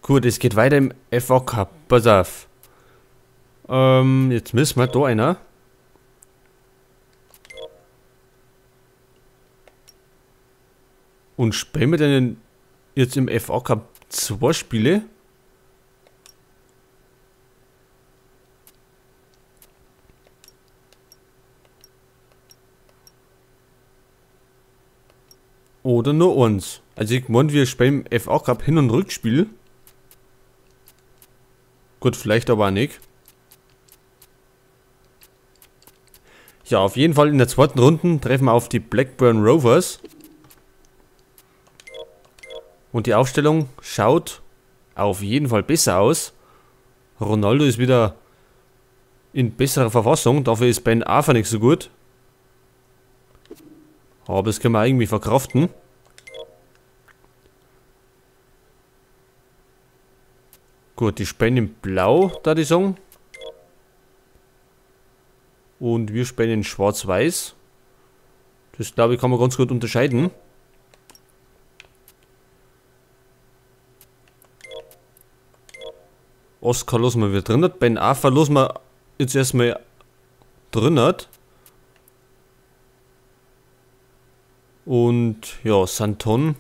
Gut, es geht weiter im FA Cup. Pass auf. Jetzt müssen wir da einer. Und spielen wir denn jetzt im FA Cup 2 Spiele? Oder nur eins? Also ich meine, wir spielen im FA Cup Hin- und Rückspiel. Gut, vielleicht aber auch nicht. Ja, auf jeden Fall in der zweiten Runde treffen wir auf die Blackburn Rovers. Und die Aufstellung schaut auf jeden Fall besser aus. Ronaldo ist wieder in besserer Verfassung. Dafür ist Ben Arfa nicht so gut. Aber das können wir irgendwie verkraften. Gut, die spielen in Blau, da die sagen. Und wir spielen in Schwarz-Weiß. Das, glaube ich, kann man ganz gut unterscheiden. Oscar lassen wir wieder drin. Ben Arfa lassen wir jetzt erstmal drin. Und ja, Santon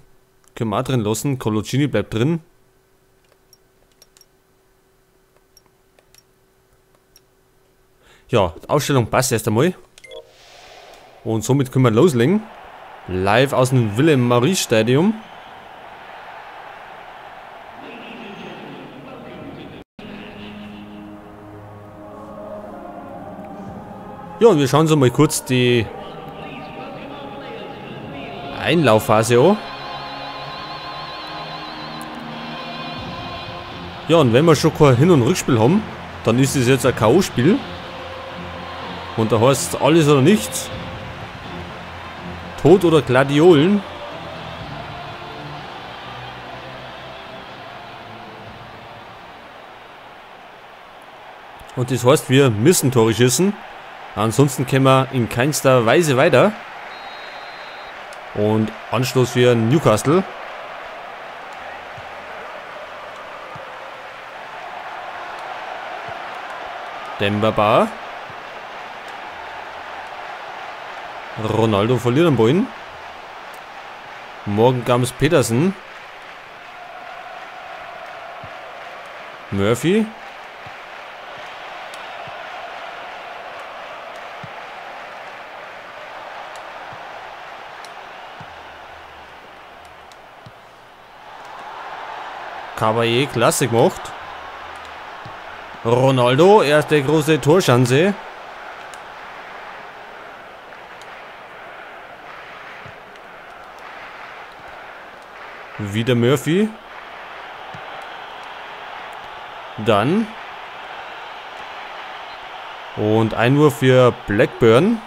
können wir auch drin lassen. Coloccini bleibt drin. Ja, die Aufstellung passt erst einmal. Und somit können wir loslegen. Live aus dem Willem-Marie-Stadium. Ja, und wir schauen uns mal kurz die Einlaufphase an. Ja, und wenn wir schon kein Hin- und Rückspiel haben, dann ist es jetzt ein K O-Spiel. Und da heißt es alles oder nichts. Tod oder Gladiolen. Und das heißt, wir müssen Tore schießen. Ansonsten kommen wir in keinster Weise weiter. Und Anstoß für Newcastle. Demba Ba. Ronaldo verliert den Ball. Morgen Gams Petersen. Murphy. Caballé, klasse gemacht. Ronaldo, erste große Torschanze. Wieder Murphy. Dann. Und Einwurf für Blackburn.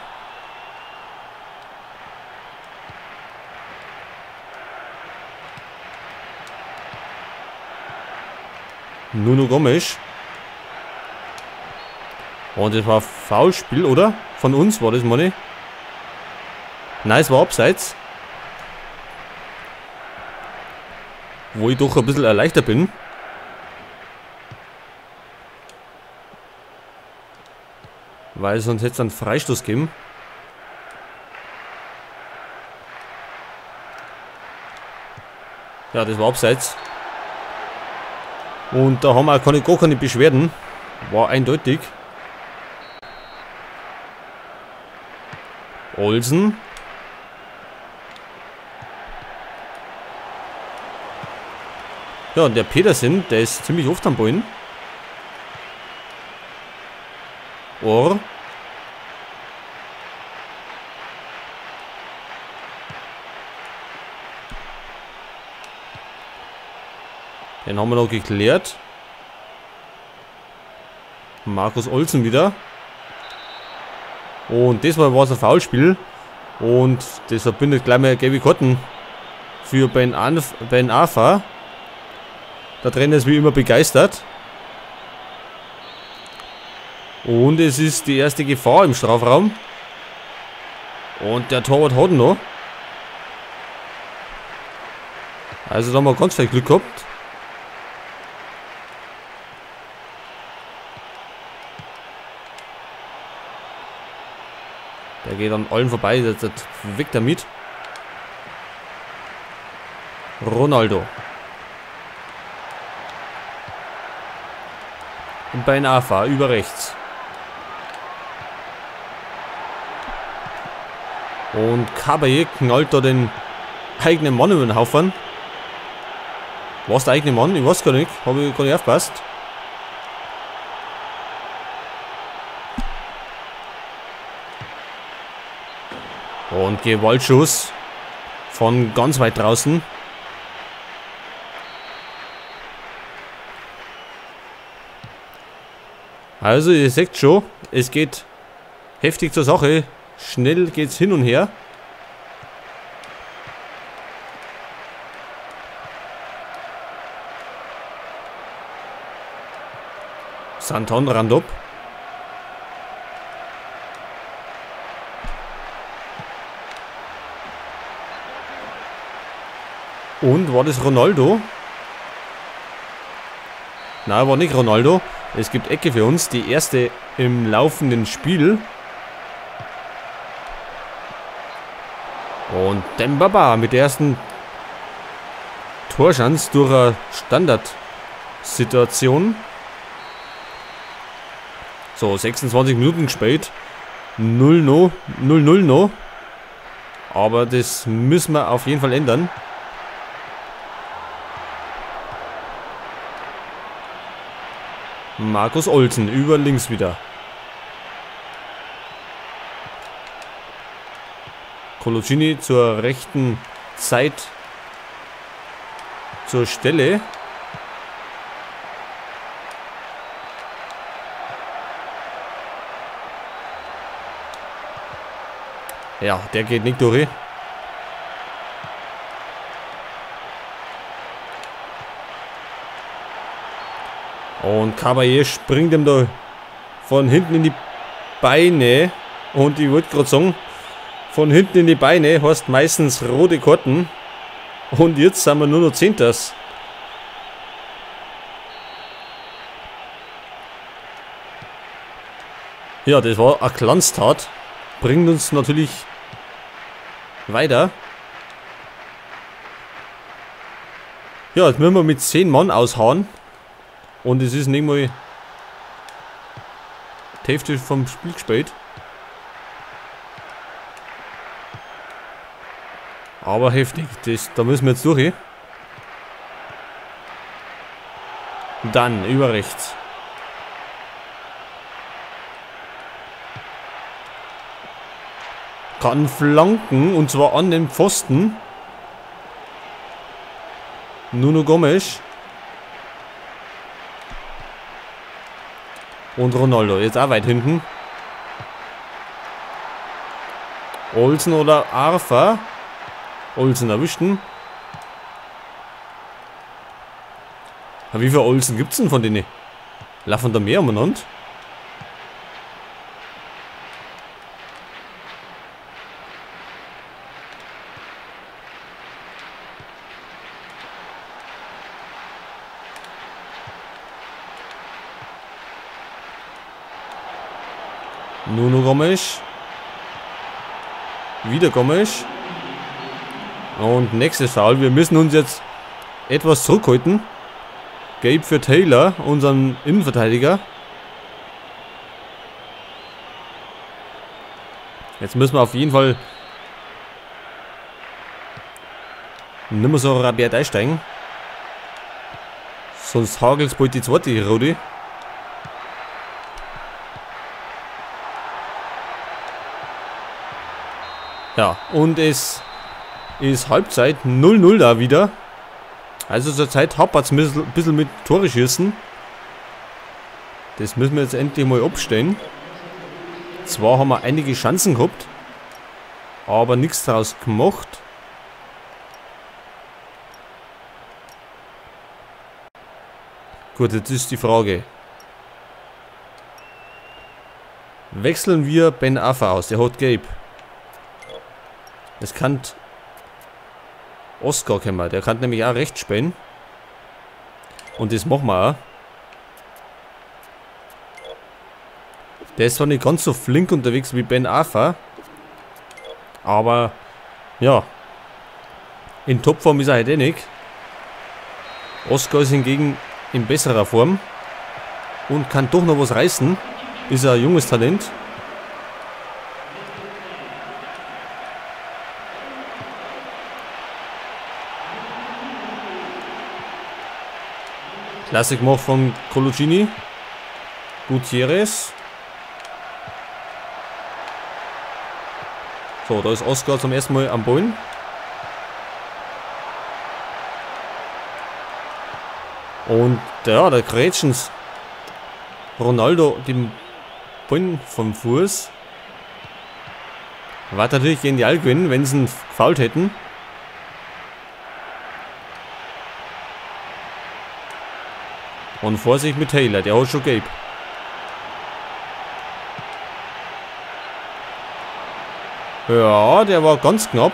Nuno Gomes. Und das war Foulspiel, oder? Von uns war das, meine ich. Nein, es war abseits. Wo ich doch ein bisschen erleichtert bin. Weil sonst hätte es einen Freistoß gegeben. Ja, das war abseits. Und da haben wir auch gar keine Beschwerden. War eindeutig. Olsen. Ja, und der Petersen, der ist ziemlich oft am Ball. Ohr. Den haben wir noch geklärt. Markus Olsen wieder. Und diesmal war es ein Foulspiel. Und das verbindet gleich mal gelbe Karten für Ben Arfa. Der Trainer ist wie immer begeistert. Und es ist die erste Gefahr im Strafraum. Und der Torwart hat noch. Also da haben wir ganz viel Glück gehabt. Der geht an allen vorbei. Der weg damit. Ronaldo. Und Ben Arfa über rechts. Und Caballé knallt da den eigenen Mann über den Haufen. War es der eigene Mann? Ich weiß gar nicht. Habe ich gar nicht aufgepasst. Und Gewaltschuss von ganz weit draußen. Also ihr seht schon, es geht heftig zur Sache. Schnell geht's hin und her. Santon Randop. Und war das Ronaldo? Nein, war nicht Ronaldo. Es gibt Ecke für uns, die erste im laufenden Spiel. Und Demba Ba mit der ersten Torschance durch eine Standardsituation. So, 26 Minuten gespielt. 0-0 noch. Aber das müssen wir auf jeden Fall ändern. Markus Olsen über links wieder. Coloccini zur rechten Zeit zur Stelle. Ja, der geht nicht durch. Und Caballé springt ihm da von hinten in die Beine. Und ich wollte gerade sagen, von hinten in die Beine heißt meistens rote Karten. Und jetzt sind wir nur noch Zehnters. Ja, das war eine Glanztat. Bringt uns natürlich weiter. Ja, jetzt müssen wir mit 10 Mann aushauen. Und es ist nicht mal die Hälfte vom Spiel gespielt. Aber heftig, da müssen wir jetzt durch. Dann über rechts. Kann flanken und zwar an den Pfosten. Nuno Gomes. Und Ronaldo, jetzt auch weit hinten. Olsen oder Arfa. Olsen erwischten. Wie viele Olsen gibt es denn von denen? Laufen da mehr umeinander? Nuno Gomes. Wieder Gomes. Und nächstes Foul. Wir müssen uns jetzt etwas zurückhalten. Gelb für Taylor, unseren Innenverteidiger. Jetzt müssen wir auf jeden Fall nicht mehr so rabiat einsteigen. Sonst hagelt es bald die zweite Rode. Ja, und es ist Halbzeit 0-0 da wieder. Also zurzeit hapert es ein bisschen mit Tore schießen. Das müssen wir jetzt endlich mal abstellen. Zwar haben wir einige Chancen gehabt, aber nichts draus gemacht. Gut, jetzt ist die Frage. Wechseln wir Ben Arfa aus, der hat gelb. Es kann Oscar kommen, der kann nämlich auch rechts spielen. Und das machen wir auch. Der ist zwar nicht ganz so flink unterwegs wie Ben Arfa, Aber, ja, in Topform ist er halt eh nicht. Oscar ist hingegen in besserer Form und kann doch noch was reißen. Ist ein junges Talent. Klasse gemacht von Coloccini. Gutierrez. So, da ist Oscar zum ersten Mal am Ball. Und ja, da grätschen's Ronaldo den Ball vom Fuß. War natürlich genial gewesen, wenn sie ihn gefoult hätten. Und Vorsicht mit Taylor, der hat schon gelb. Ja, der war ganz knapp.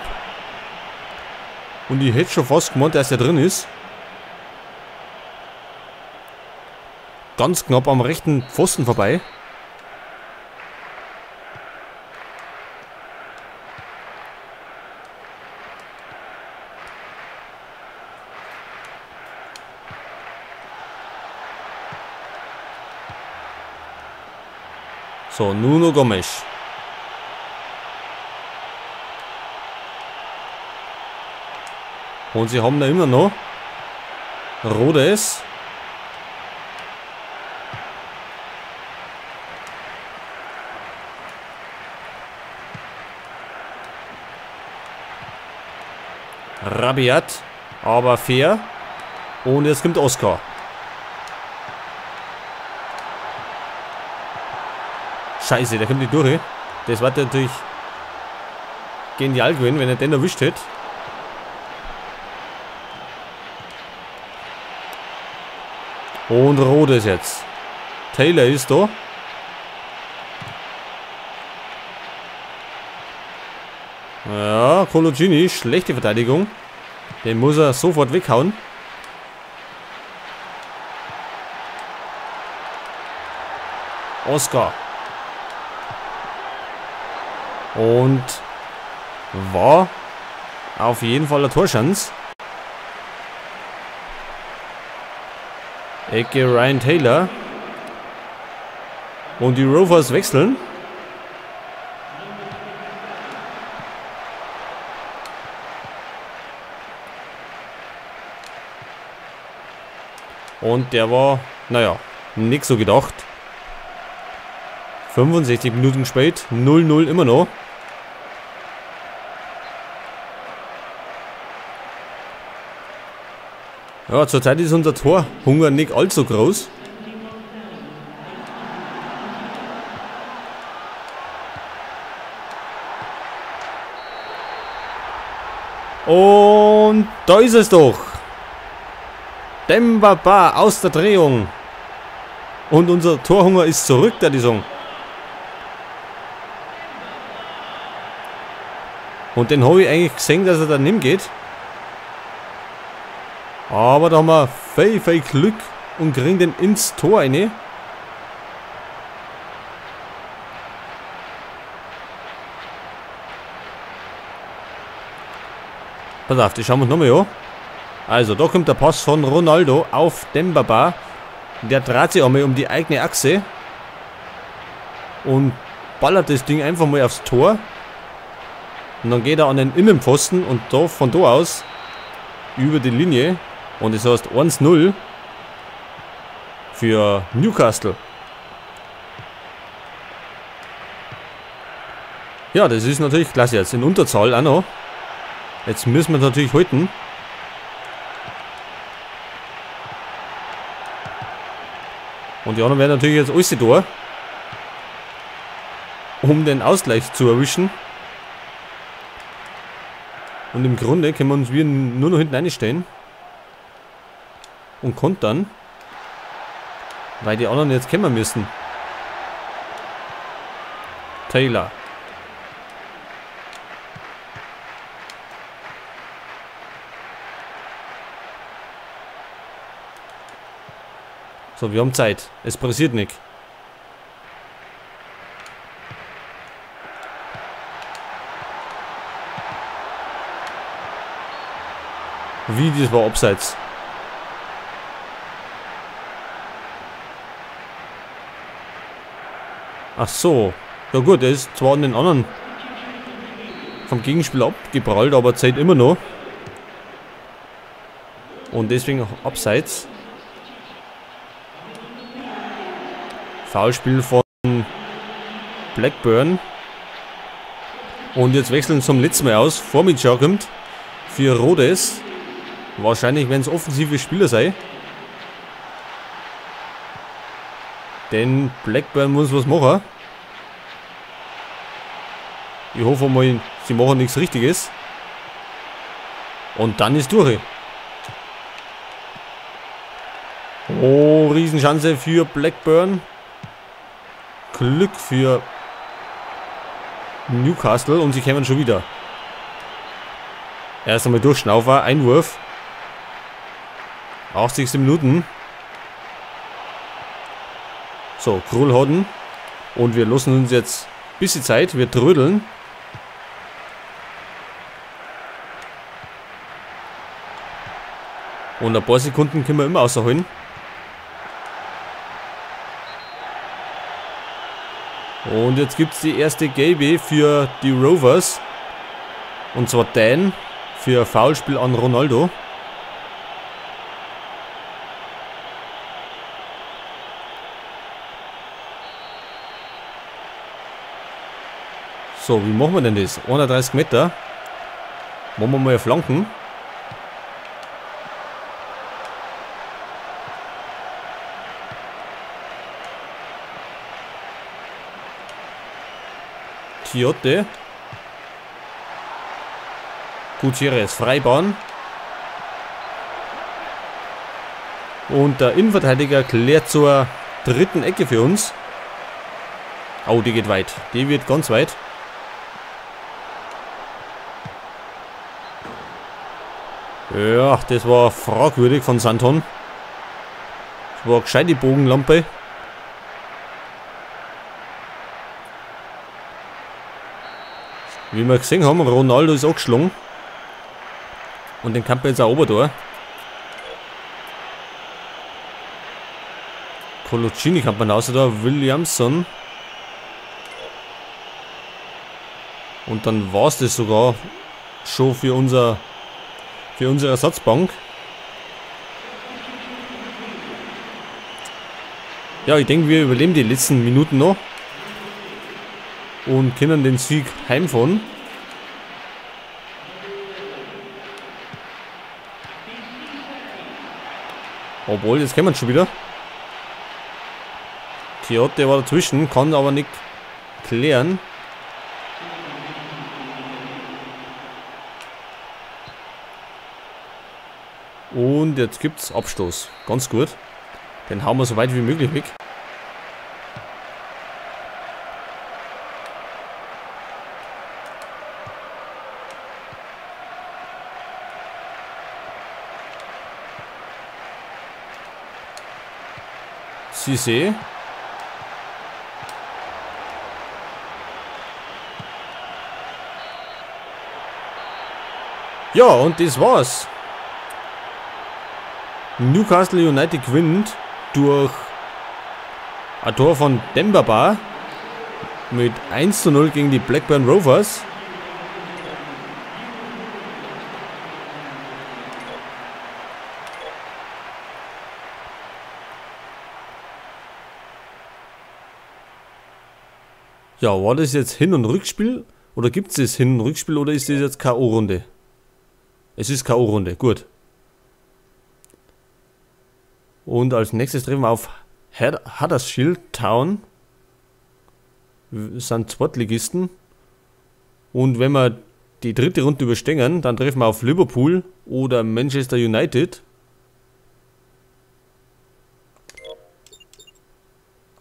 Und ich hätte schon fast gemeint, dass er drin ist. Ganz knapp am rechten Pfosten vorbei. So, Nuno Gomes. Und sie haben da immer noch Rhodes. Rabiat, aber fair. Und jetzt kommt Oscar. Scheiße, der kommt nicht durch. Das war natürlich genial gewesen, wenn er den erwischt hätte. Und Rhodes jetzt. Taylor ist da. Ja, Coloccini, schlechte Verteidigung. Den muss er sofort weghauen. Oscar. Und war auf jeden Fall eine Torschance. Ecke Ryan Taylor. Und die Rovers wechseln. Und der war, naja, nicht so gedacht. 65 Minuten spät, 0-0 immer noch. Ja, zurzeit ist unser Torhunger nicht allzu groß. Und da ist es doch. Demba Ba aus der Drehung. Und unser Torhunger ist zurück, der die Song. Und den habe ich eigentlich gesehen, dass er dann hingeht. Aber da haben wir viel, viel Glück und kriegen den ins Tor rein. Pass auf, die schauen wir uns nochmal an. Also, da kommt der Pass von Ronaldo auf Demba Ba. Der dreht sich einmal um die eigene Achse. Und ballert das Ding einfach mal aufs Tor. Und dann geht er an den Innenpfosten und da von da aus über die Linie. Und das heißt 1-0 für Newcastle. Ja, das ist natürlich klasse jetzt. In Unterzahl auch noch. Jetzt müssen wir natürlich halten. Und die anderen werden natürlich jetzt alles da, um den Ausgleich zu erwischen. Und im Grunde können wir uns wir nur noch hinten einstellen. Und kontern. Weil die anderen jetzt kommen müssen. Taylor. So, wir haben Zeit. Es passiert nichts. Wie, das war abseits. Ach so. Ja gut, er ist zwar an den anderen vom Gegenspieler abgeprallt, aber zählt immer noch. Und deswegen auch abseits. Foulspiel von Blackburn. Und jetzt wechseln zum letzten Mal aus. Formica kommt für Rhodes. Wahrscheinlich werden es offensive Spieler sein. Denn Blackburn muss was machen. Ich hoffe mal, sie machen nichts Richtiges. Und dann ist durch. Oh, Riesenchance für Blackburn. Glück für Newcastle. Und sie kämen schon wieder. Erst einmal Durchschnaufer. Einwurf. 80. Minuten. So, Krul Hodden. Und wir lassen uns jetzt ein bisschen Zeit. Wir trödeln. Und ein paar Sekunden können wir immer rausholen. Und jetzt gibt es die erste Gelbe für die Rovers. Und zwar Dan für Foulspiel an Ronaldo. So, wie machen wir denn das? 130 Meter. Machen wir mal Flanken. Tiote. Gutierrez, Freibahn. Und der Innenverteidiger klärt zur dritten Ecke für uns. Oh, die geht weit. Die wird ganz weit. Ja, das war fragwürdig von Santon. Das war eine gescheite Bogenlampe. Wie wir gesehen haben, Ronaldo ist angeschlagen. Und den kann man jetzt auch oben. Coloccini kann man raus da, Williamson. Und dann war es das sogar schon für unsere Ersatzbank. Ja, ich denke, wir überleben die letzten Minuten noch. Und können den Sieg heimfahren. Obwohl, jetzt kennen wir schon wieder. Tiote war dazwischen, kann aber nicht klären. Und jetzt gibt es Abstoß. Ganz gut. Den hauen wir so weit wie möglich weg. Cissé. Ja, und das war's. Newcastle United gewinnt durch ein Tor von Demba Ba mit 1:0 gegen die Blackburn Rovers. Ja, war das jetzt Hin- und Rückspiel? Oder gibt es das Hin- und Rückspiel oder ist das jetzt K.O.-Runde? Es ist K.O.-Runde, gut. Und als nächstes treffen wir auf Huddersfield Town. Das sind Zweitligisten. Und wenn wir die dritte Runde überstehen, dann treffen wir auf Liverpool oder Manchester United.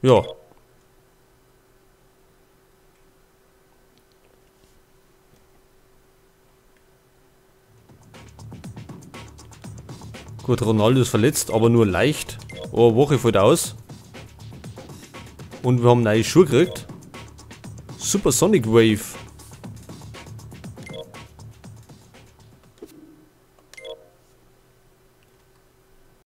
Ja. Gut, Ronaldo ist verletzt, aber nur leicht. Oh, Woche fällt aus. Und wir haben neue Schuhe gekriegt. Supersonic Wave.